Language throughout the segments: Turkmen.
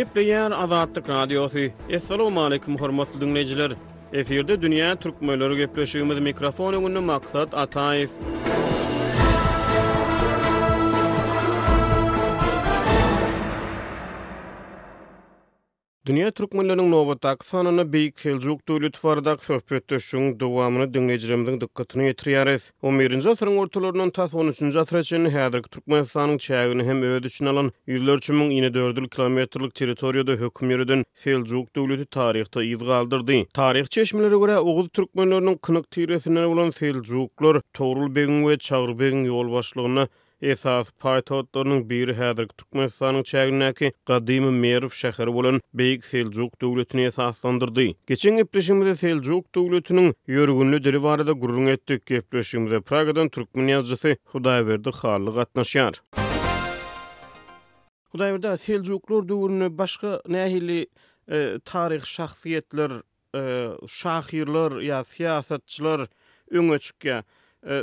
Gepleýär Azatlyk Radiosy. Assalamualaikum hormatly diňleýjiler. Efirde dünýä türkmenleri gepleşigimiz mikrofon öňünde Maksat Ataýew. Dünýä türkmenleriniň nobatdaky sanynda Beýik Seljuk döwleti baradaky söhbetdeşligiň dowamyny diňleýjilerimiziň dykgatyna ýetirýäris. On birinji asyryň ortalaryndan tas on üçünji asyra çenli häzirki Türkmenistanyň çägini hem öz içine alan ýüzlerçe müň inedördül kilometrlik territoriýada höküm ýöreden Seljuk döwleti taryhda yz galdyrdy. Taryhy çeşmelere görä, oguz türkmenleriniň kynyk tiresinden bolan seljuklar Togrul begiň we Çagry begiň ýolbaşçylygynda Esasy paýtagtlarynyň biri häzirki Türkmenistanyň çägindäki gadymy Merw şäheri bolan Beýik Seljuk döwletini esaslandyrdy. Geçen gepleşigimizde Seljuk döwletiniň ýörgünli dili barada gürrüň etdik. Gepleşigimize Pragadan türkmen ýazyjysy Hudaýberdi Hally gatnaşýar. Hudaýberdi aga, Seljuklar döwründe başga nähili taryhy şahsyýetler şahyrlar ýa syýasatçylar öňe çykýar.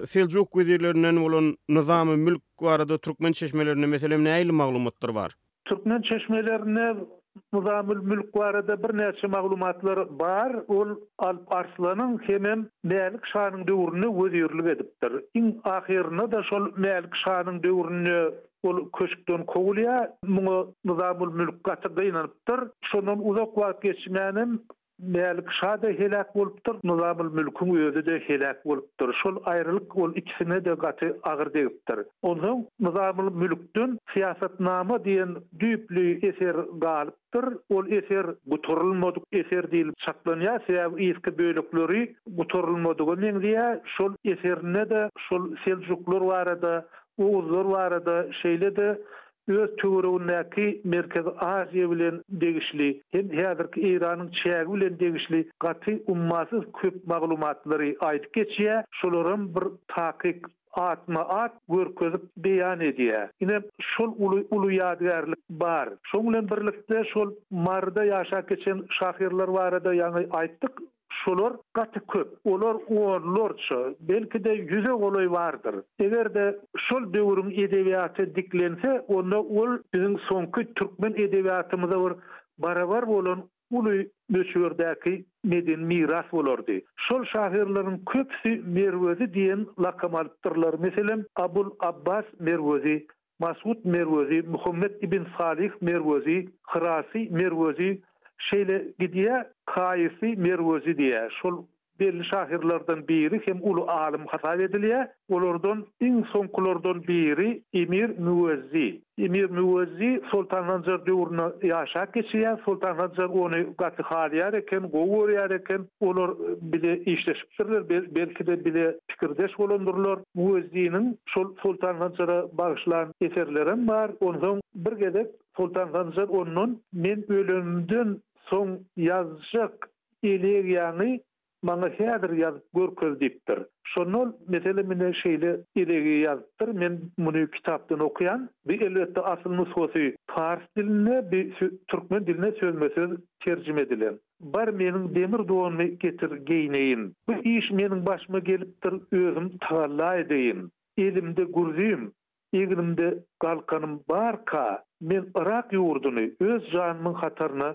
Seljuk wezirlerinden bolan Nyzamy Mülk barada türkmen çeşmelerinde, meselem, nähili maglumatlar bar? Türkmen çeşmelerinde Nyzamül Mülk barada birnäçe maglumatlar bar. Ol Alp Arslanyň hemem Mälik şanyň döwründe wezirlik edipdir. Iň ahyrynda-da şol Mälik şanyň döwründe Ol köşkden kowulýar. Muňa Nyzamylmülk gaty gynanypdyr. Şondan uzak wagt geçmänem Mälik şa-da heläk bolupdyr, Nyzamylmülküň özi-de heläk bolupdyr. Şol aýralyk ol ikisine-de gaty agyr degipdir. Onsoň Nyzamylmülkden Syýasatnama diýen düýpli eser galypdyr. Ol eser gutarylmadyk eser diýlip çaklanýar, sebäbi yzky bölekleri gutarylmadyga meňzeýär. Şol eserinde-de şol seljuklar barada Oguzlar barada, şeýle-de öz töweregindäki Merkezi Aziýa bilen degişli hem häzirki Eýranyň çägi bilen degişli gaty ummasyz köp maglumatlary aýdyp geçýär, şolaram bir takyk atma-at görkezip beýan edýär. Ine, şol uly uly ýadygärlik bar. Şoň bilen birlikde şol Maryda ýaşap geçen şahyrlar barada ýaňy aýtdyk. Şolar gaty köp. Olar onlarça, belki-de ýüze golaý bardyr. Eger-de şol döwrüň edebiýaty diklense, onda ol biziň soňky türkmen edebiýatymyza bir barabar bolan uly möçberdäki medeni miras bolardy. Şol şahyrlaryň köpüsi Merwezi diýen lakam alypdyrlar. Meselem, Abul Abbas Merwezi, Masut Merwezi, Muhammet ibn Salyh Merwezi, Hyrasy Merwezi şeýle gidýär, Kaýysy Merwezi diýýär. Şol belli şahyrlardan biri hem uly alym hasap edilýär. Olardan iň soňkulardan biri Emir Müwezzi. Emir Müwezzi Soltan Sanjar döwründe ýaşap geçirýär. Soltan Sanjar ony gaty halaýar eken, gowy görýär eken. Olar bile işleşipdirler, belki-de bile pikirdeş bolandyrlar. Müwezziniň şol Soltan Sanjara bagyşlan eserlerem bar. Onsoň bir gezek Soltan Sanjar ondan, Men ölenimden soň ýazjak elegiýaňy maňa häzir ýazyp görkez diýipdir. Şonda ol, meselem, ine şeýle elegiýa ýazypdyr, men muny kitapdan okaýan. Bu elbetde asyl nusgasy pars dilinde, bu türkmen diline sözme-söz terjime edilen. Bar meniň demir donumy getir geýneýin. Bu iş meniň başyma gelipdir, özüm tagalla edeýin. Elimde gürzüm, egnimde galkanym barka, men Yrak ýurduny öz janymyň hataryna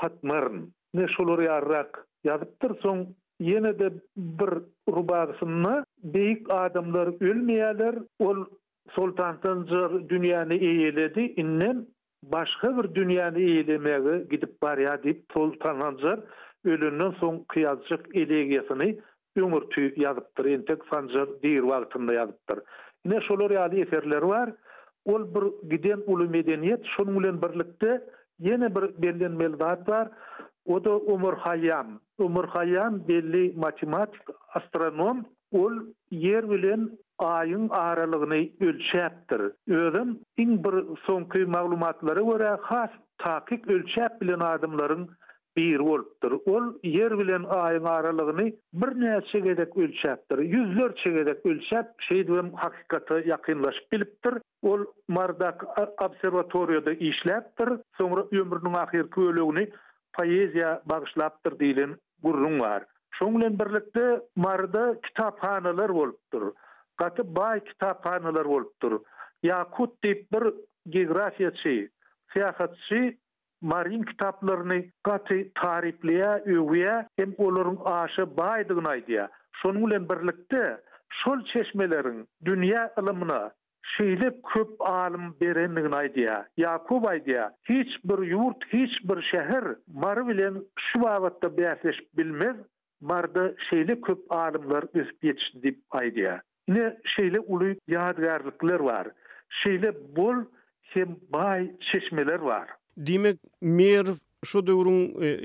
satmaryn. Ine şolar ýalyrak ýazypdyr. Soň ýene-de bir rubagysynda Beýik adamlar ölmeýärler, ol Soltan Sanjar dünýäni eýeledi, indem başga bir dünýäni eýelemäge gidip barýar diýip Soltan Sanjar ölenden soňky ýazjak elegiýasyny öňürti ýazypdyr, entek Sanjar diri wagtynda ýazypdyr. Ine şolar ýaly eserleri bar. Ol bir giden uly medeniýet, şonuň bilen birlikde ýene bir bellenmeli zat bar, o-da Omar Haýýam. Omar Haýýam belli matematik, astronom, ol Ýer bilen Aýyň aralygyny ölçäpdir. Özem iň bir soňky maglumatlara görä has takyk ölçäp bilen adamlaryň biri bolupdyr. Ol Ýer bilen Aýyň aralygyny birnäçe gezek ölçäpdir. Ýüzlerçe gezek ölçäp, şeýdibem hakykata ýakynlaşyp bilipdir. Ol Marydaky obserwatoriýada işläpdir, soňra ömrüniň ahyrky bölegini poeziýa bagyşlapdyr diýlen gürrüň bar. Şoň bilen birlikde Maryda kitaphanalar bolupdyr. Gaty baý kitaphanalar bolupdyr. Ýakut diýip bir geografiýaçy, syýahatçy. Maryň kitaplaryny gaty taryplaýar, öwýär hem olaryň aşa baýdygyny aýdýar. Şonuň bilen birlikde, şol çeşmeleriň dünýä ylymyna şeýle köp alym berendigini aýdýar. Ýakup aýdýar, Hiç bir ýurt, hiç bir şäher Mary bilen şu babatda bäsleşip bilmez, Maryda şeýle köp alymlar ösüp ýetişdi diýip aýdýar. Ine, şeýle uly ýadygärlikler bar. Şeýle bol hem baý çeşmeler bar. Diýmek, Merw şo döwrüň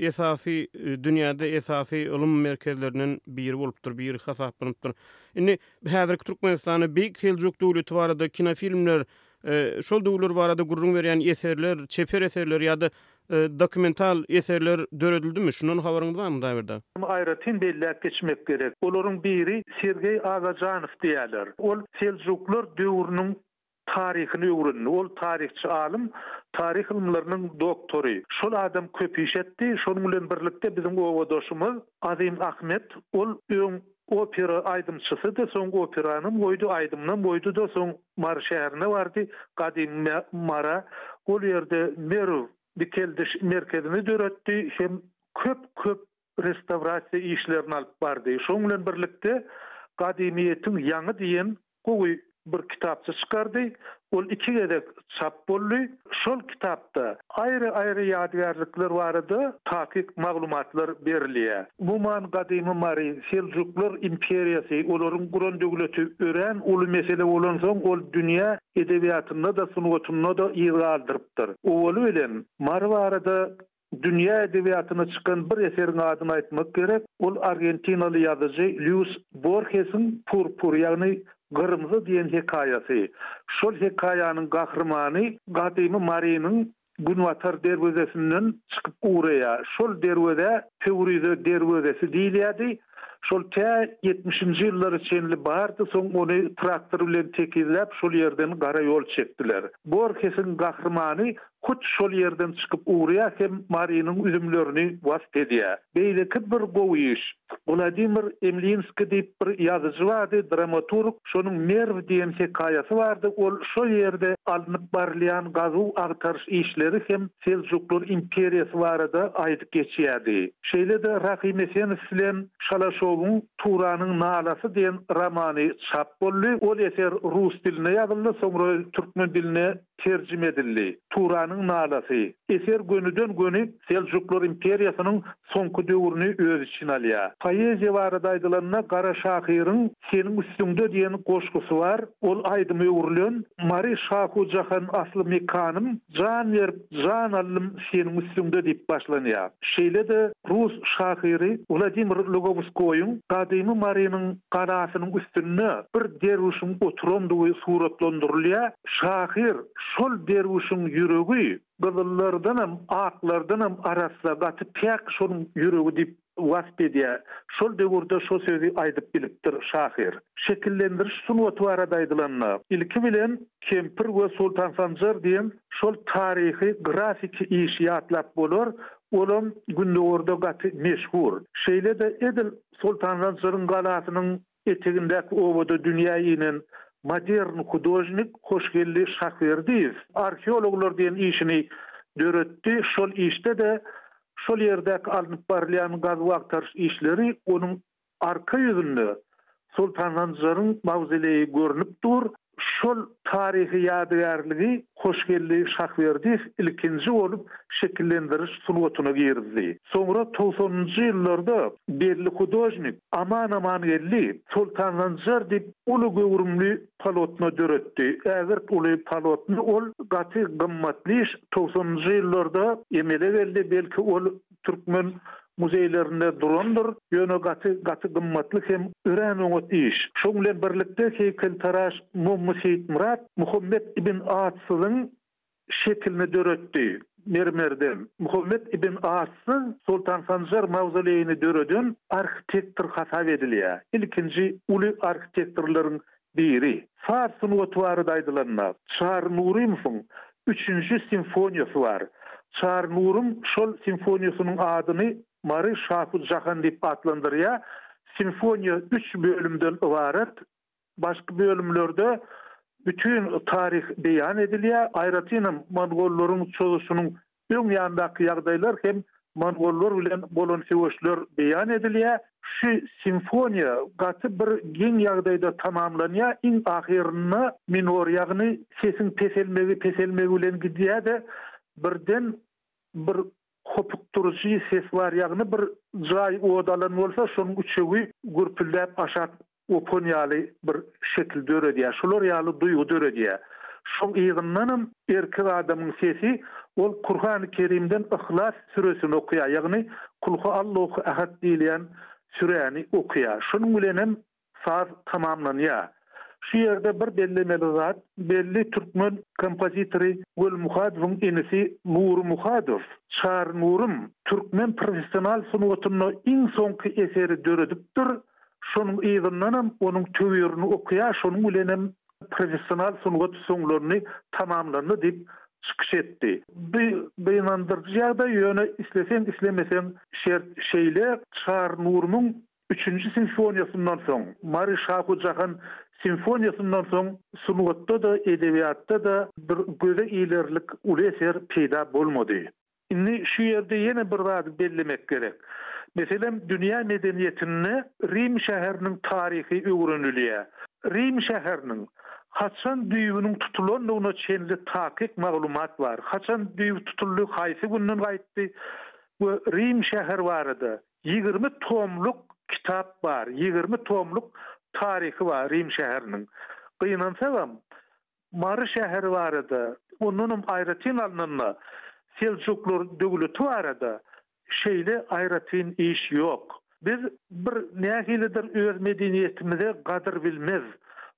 esasy, dünýäde esasy ylym merkezlerinden biri bolupdyr, biri hasaplanypdyr. Indi häzirki Türkmenistanda Beýik Seljuk döwleti barada kinofilmler, şol döwürler barada gürrüň berýän eserler, çeper eserler ýa-da dokumental eserler döredildimi? Şundan habaryňyz barmy, Hudaýberdi? Muny aýratyn belläp geçmek gerek. Olaryň biri Sergeý Agajanow diýýärler. Ol seljuklar döwrüniň taryhyny öwrendi. Ol taryhçy alym, taryh ylymlarynyň doktory. Şol adam köp iş etdi. Şonuň bilen birlikde biziň obadaşymyz Azim Ahmet, ol öň opera aýdymçysydy, soň operanam goýdy, aýdymynam goýdy-da, soň Mary şäherine bardy, gadymy Mara. Ol ýerde Merw dikeldiş merkezini döretdi hem köp-köp restawrasiýa işlerini alyp bardy. Şonuň bilen birlikde Gadymyýetiň ýaňy diýen gowy bir kitapça çykardy. Ol iki gezek çap boldy. Şol kitapda aýry-aýry ýadygärlikler barada takyk maglumatlar berilýär. Umuman, gadymy Mary, Seljuklar imperiýasy, olaryň guran döwleti örän uly mesele bolansoň, ol dünýä edebiýatynda-da, sungatynda-da yz galdyrypdyr. Owaly bilen, Mary barada Dünýä edebiýatyna çykan bir eseriň adyny aýtmak gerek, ol argentinaly ýazyjy Lýuis Borhesiň Purpur, ýagny Gyrmzy diýen hekaýasy. Şol hekaýanyň gahrymany gadymy Marynyň günbatar derwezesinden çykyp ugraýar. Şol derwezä Pöwrize derwezesi diýilýärdi. Şol tä ýetmişinji ýyllara çenli bardy, soň ony traktor bilen tekizläp, şol ýerden gara ýol çekdiler. Borhesiň gahrymany hut şol ýerden çykyp ugraýar hem Marynyň üzümlerini wasp edýär. Beýleki bir gowy iş, Wladimir Emlinskiý diýip bir ýazyjy bardy, dramaturg, şonuň Merw diýen hekaýasy bardy, ol şol ýerde alnyp barylýan gazuw-agtaryş işleri hem Seljuklar imperiýasy barada aýdyp geçýärdi. Şeýle-de Rahym Esenow bilen Şalaşowyň Turanyň nalasy diýen romany çap boldy. Ol eser rus dilinde ýazyldy, soňra türkmen diline terjime edildi. Turanyň nalasy. Eser gönüden-göni Seljuklar imperiýasynyň soňky döwrüni öz içine alýar. Poeziýa barada aýdylanda Gara şahyryň Seniň üstüňde diýen goşgusy bar. Ol aýdyma öwrülen. Mary şahu jahan asly mekanym, Jan berip, jan aldym seniň üstüňde diýip başlanýar. Şeýle-de rus şahyry Wladimir Lugowskoýyň gadymy Marynyň galasynyň üstünde bir derwüşiň oturandygy suratlandyrylýar. Şahyr şol derwüşiň ýüregi Gyzyllardanam, aklardanam arassa, gaty päk şonuň ýüregi diýip wasp edýär. Şol döwürde şo sözi aýdyp bilipdir şahyr. Şekillendiriş sungaty barada aýdylanda, ilki bilen Kempir we Soltan Sanjar diýen şol taryhy grafiki işi ýatlap bolar, olam Gündogarda gaty meşhur. Şeýle-de edil Soltan Sanjaryň galasynyň etegindäki obada dünýä inen modern hudožnik Hoşgeldi Şahberdiýew Arheologlar diýen işini döretdi, şol işde-de şol ýerdäki alnyp barylýan gazuw-agtaryş işleri onuň arka ýüzünde Soltan Sanjaryň mawzoleýi görnüp dur, Şol taryhy ýadygärligi Hoşgeldi Şahberdiýew ilkinji bolup şekillendiriş sungatyna girizdi. Soňra togsanynjy ýyllarda belli hudožnik Aman Amangeldi Soltan Sanjar diýip uly göwrümli polotno döretdi. Ägirt uly polotno ol gaty gymmatly iş togsanynjy ýyllarda emele geldi, belki ol Türkmen muzeýlerinde durandyr, ýöne gaty gaty gymmatly hem örän oňat iş. Şoň bilen birlikde heýkeltaraş Mommy Seýitmyrat Muhammet ibn Atsyzyň şekilini döretdi, mermerden. Muhammet ibn Atsyz Soltan Sanjar mawzoleýini döreden arhitektor hasap edilýär. Ilkinji uly arhitektorlaryň biri. Saz sungaty barada aýdylanda, Çary Nurymowyň Üçünji simfoniýasy bar. Çary Nurym şol simfoniýasynyň adyny Mary şahu jahan diýip atlandyrýar. Simfoniýa üç bölümden ybarat. Başky bölümlerde bütin taryh beýan edilýär. Aýratynam mongollaryň çozuşynyň. Öň ýandaky ýagdaýlar hem mongollar bilen bolan söweşler beýan edilýär. Şu simfoniýa gaty bir geň ýagdaýda tamamlanýar, iň ahyrynda minor, ýagny sesiň peselmegi peselmegi bilen gidýär-de, birden bir hopukdyryjy ses bar, ýagny bir jaý ot alan bolsa, şonuň üçegi gürpüldäp aşak opan ýaly bir şekil döredýär, şular ýaly duýgy döredýär. Şoň yzyndanam erkek adamyň sesi, ol Kurhany Kerimden Yhlas süresini okaýar, ýagny Kulhu Allahu Ahad diýilýän süräni okaýar. Şonuň bilenem saz tamamlanýar. Şu ýerde bir bellemeli zat, belli türkmen kompozitory Weli Muhadowyň inisi Nury Muhadow, Çary Nurym, türkmen professional sungatynda iň soňky eseri döredipdir, Şonuň yzyndanam onuň töwirini okaýar, şonuň bilenem professional sungat soňlandy, tamamlandy diýip çykyş etdi. Bu gynandyryjy ýagdaý, ýöne isleseň-islemeseň şert şeýle. Çary Nurumyň üçünji simfoniýasyndan soň, Mary Şahu Jahan simfoniýasyndan soň sungatda-da, edebiýatda-da bir göze ilerlik uly eser peýda bolmady. Indi şu ýerde ýene bir zady bellemek gerek. Meselem, dünýä medeniýetinde Rim şäheriniň taryhy öwrenilýär. Rim şäheriniň haçan düýbüniň tutulandygyna çenli takyk maglumat bar. Haçan düýbi tutuldy, haýsy günden gaýtdy we Rim şäheri barada 20 tomluk kitap bar, 20 tomluk taryhy bar Rim şäheriniň. Gynansagam, Mary şäheri barada, ondanam aýratyn alnanda Seljuklar döwleti barada şeýle aýratyn iş ýok. Biz bir nähilidir öz medeniýetimize gadyr bilmez,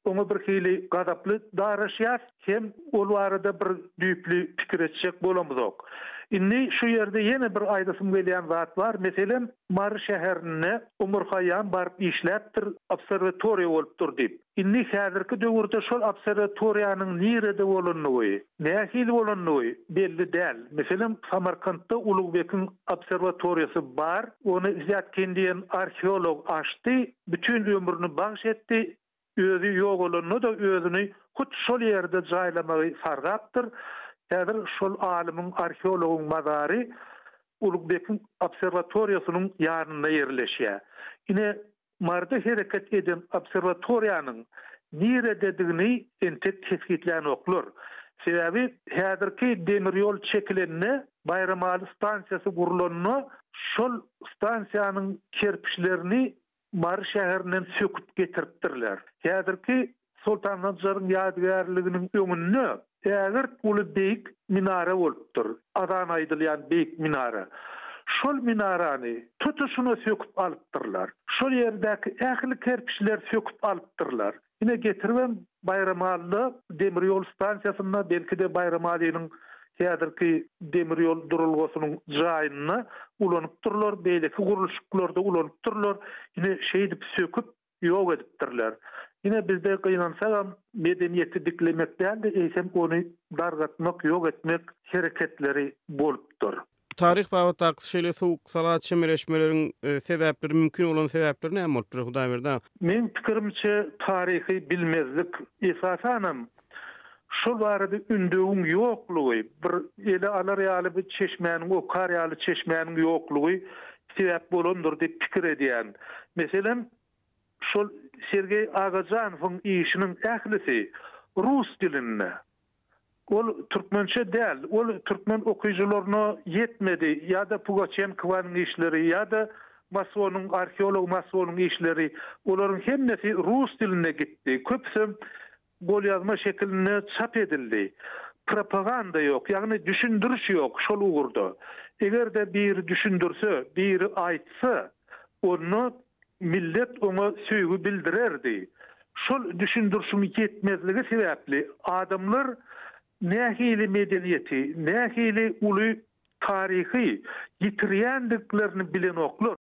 oňa bir hili gazaply daraşýas hem ol barada bir düýpli pikir etjek bolamyzok. Indi şu ýerde ýene bir aýdasym gelýän zat bar, meselem, Mary şäherinde Omar Haýýam baryp işläpdir, obserwatoriýa bolupdyr diýip. Indi häzirki döwürde şol obserwatoriýanyň nirede bolandygy, nähili bolandygy belli däl. Meselem, Samarkantda Ulugbekiň obserwatoriýasy bar. Ony Zýatkin diýen arheolog açdy, bütin ömrüni bagş etdi. Özi ýogalanda-da özüni hut şol ýerde jaýlamagy sargapdyr. Häzir şol alymyň, arheologyň mazary Ulugbekiň obserwatoriýasynyň ýanynda ýerleşýär. Ine, Maryda hereket eden obserwatoriýanyň nirededigini entek kesgitlänoklar. Sebäbi häzirki demir ýol çekilende, Baýramaly stansiýasy gurlanda şol stansiýanyň kerpiçlerini Mary şäherinden söküp getiripdirler. Häzirki Soltan Sanjaryň ýadygärliginiň öňünde ägirt uly beýik minara bolupdyr. Azan aýdylýan beýik minara. Şol minarany tutuşyna söküp alypdyrlar. Şol ýerdäki ähli kerpiçleri söküp alypdyrlar. Ine getiribem Baýramalyda demir ýol stansiýasynda, belki-de Baýramalynyň häzirki demir ýol duralgasynyň jaýynda ulanypdyrlar, beýleki gurluşyklarda ulanypdyrlar. Ine şeýdip söküp, ýok edipdirler. Ine bizde gynansagam medeniýeti diklemek däl-de eýsem ony dargatmak, ýok etmek hereketleri bolupdyr. Taryh babatdaky şeýle sowuk-sala çemeleşmeleriň sebäpleri, mümkin bolan sebäpleri näme bolup biler Hudaýberdi aga? Meň pikirimçe taryhy bilmezlik, esasanam şol barada ündewiň ýoklugy, bir ele alar ýaly bir çeşmäniň, okar ýaly çeşmäniň ýoklugy sebäp bolandyr diýip pikir edýän. Meselem, şol Sergeý Agajanowyň işiniň ählisi rus dilinde. Ol türkmençe däl, ol türkmen okyjylaryna ýetmedi, ýa-da Pugaçenkowanyň işleri, ýa-da Masonyň, arheolog Masonyň işleri, olaryň hemmesi rus dilinde gitdi. Köpüsem golýazma şekilinde çap edildi. Propaganda ýok, ýagny düşündiriş ýok şol ugurda. Eger-de biri düşündirse, biri aýtsa, onda millet oňa söýgi bildirerdi. Şol düşündirişiň ýetmezligi sebäpli adamlar nähili medeniýeti, nähili uly taryhy ýitirýändiklerini bilenoklar.